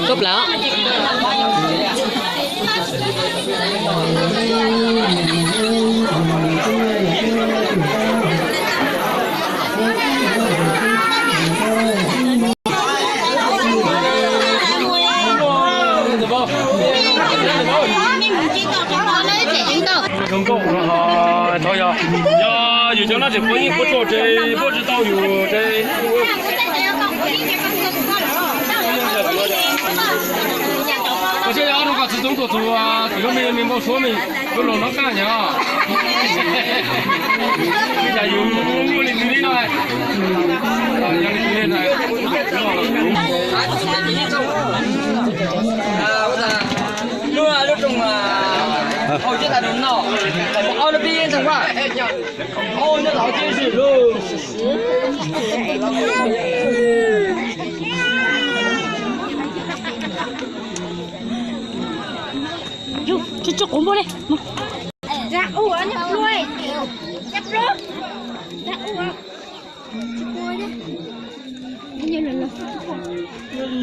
Cốc láo. Yog yus cov no tseem puab yeej puab tso ces puab tsis tau yus ces. Koj siab yog ob rau kom txiv tub tuaj txug tus yuav me me npau suav me, yuav luag nov qaj nyog. Yam yus muaj li li no. Lub, lub rooj hauv ces tas rau no, ob lub pib ntag. Ua nyob los ces sim lug. Yus tsis tsis quav npua li.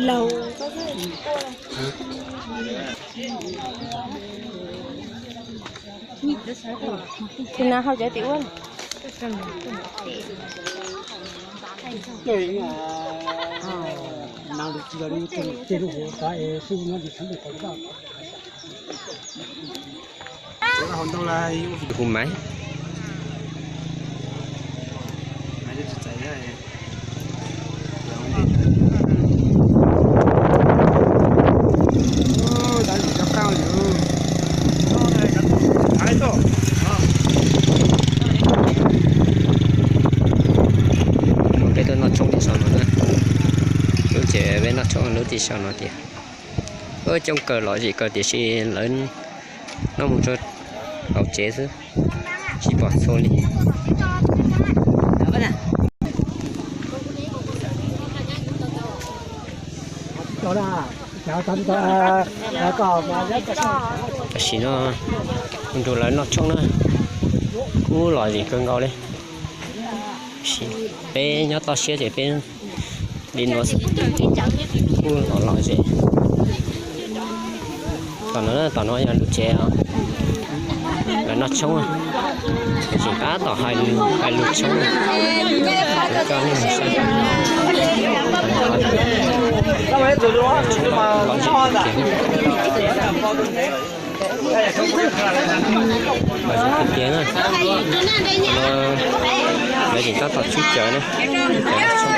Laus. Tus nas hau cov tim ub. Hu maiv. Peb tuaj noj tshoob tim saum no na. Lub tsev peb noj tshoob lub tim saum no tiag. Coob kawg lom zem kawg tiam sis lawv noj mus rau hauv tsev xwb, tsis pom txhua li. Tam sim no mus nrug lawv noj tshoob na, kuj lom zem kawg nkaus li. Peb nyob toj siab ces peb li no xwb, kuj lom lom zem. Tom no, tom no yog lub tsev lawv noj tshoob, tseem tab tom hais lus tshoob, coj nej mus saib. Tiag na, lawv tseem tab tom tsub cawv na, cawv tshoob.